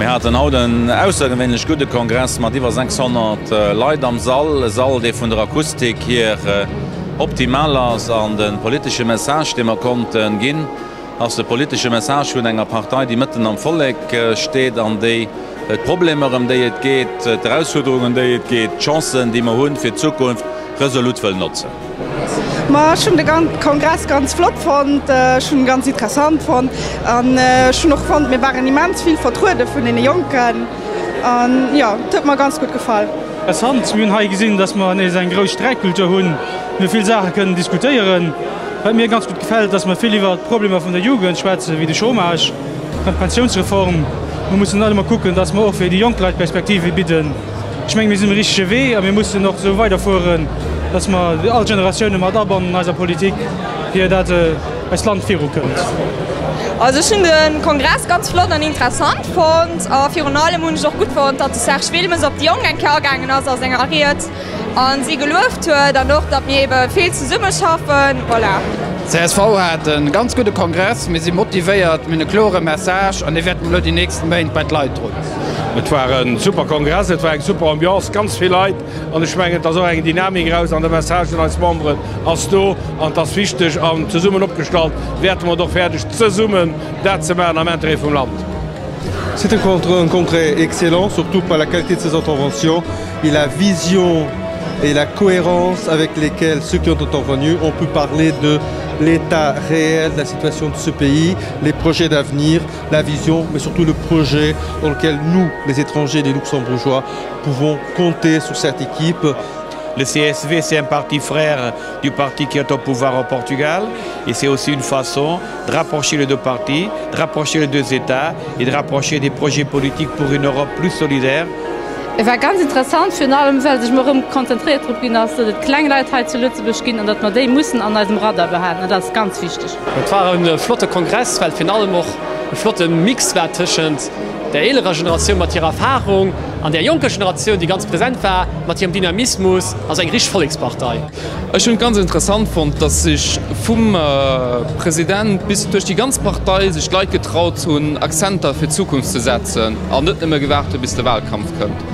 Mir haten haut en aussergewéinlech gudde Kongress mat iwwer 600 Leit am Sall, e Sall, dee vun der Akustik hier optimal ass. An de politesche Message, dee mer konnte ginn, ass de politesche Message vun enger Partei, déi mëtten am Vollek steet an déi d'Problemer, ëm déi et geet, d'Erausfuerderungen, ëm déi et geet, d'Chancen, déi mer hunn fir d'Zukunft, resolut wëll notzen. Ma ech hunn de Kongress ganz flott fonnt, ech hunn en ganz interessant fonnt an ech hunn och fonnt, mir waren immens vill vertruede vun deene Jonken an jo, et huet mer ganz gutt gefall. Interessant, mir hunn hei gesinn, dass mer nees eng grouss Sträitkultur hunn, mir vill Saache kënnen diskutéieren. Wat mir ganz gutt gefält, dass mer vill iwwert d'Problemer vun der Jugend schwätzen, wéi de Chômage, d'Pensiounsreform. Mir mussen net ëmmer kucken, dass mer och fir déi jonk Leit Perspektive bidden. Ech menge mir sinn um richtege Wee a mir mussen och esou weiderfueren, dass mer all Generatioune mat abannen an eiser Politik, fir dat eist Land virukënnt. Also ech hunn de Kongress ganz flott an interessant fonnt a virun allem hunn ech och gutt fonnt, datt de Serge Wilmes op déi Jonk eng Kéier agaangen ass a senger Ried a si gelueft huet an och, datt mir ebe vill zesumme schaffen. Voilà. Csv hat e ganz gudde Kongress, mir si motivéiert, mir hunn e klore Message an dee wäerte mer elo déi nächsten Méint bei d'Leit droen. Et war e super Kongress, et war eng super Ambiance, ganz vill Leit an ech mengen, et ass och eng Dynamik eraus an de Message un eis Memberen ass do an et ass wichteg an zesummen opgestallt wäerte mer et och fäerdeg zesummen dat ze maachen am Interêt vum Land. C'est un congrès excellent, surtout par la qualité de ses interventions et la vision et la cohérence avec lesquelles ceux qui ont intervenu ont pu parler de l'état réel de la situation de ce pays, les projets d'avenir, la vision, mais surtout le projet dans lequel nous, les étrangers, les luxembourgeois, pouvons compter sur cette équipe. Le CSV, c'est un parti frère du parti qui est au pouvoir au Portugal et c'est aussi une façon de rapprocher les deux partis, de rapprocher les deux États et de rapprocher des projets politiques pour une Europe plus solidaire. Et war ganz interessant, virun allem well sech mol erëm konzentréiert drop ginn ass, datt et kleng Leit hei zu Lëtzebuerg ginn an datt mer déi mussen an eisem Radar behalen. An dat ass ganz wichteg. Et war e flotte Kongress, well virun allem och e flotte Mix war tëschent där eelerer Generatioun mat hirer Erfarung an där jonker Generatioun, déi ganz present war mat hirem Dynamismus. Also eng richteg Vollekspartei. Ech hunn et ganz interessant fonnt, dass sech vum President bis duerch déi ganz Partei sech d'Leit getraut hunn, Akzenter fir d'Zukunft ze setzen an net nëmme gewaart hunn, bis de Wahlkampf kënnt.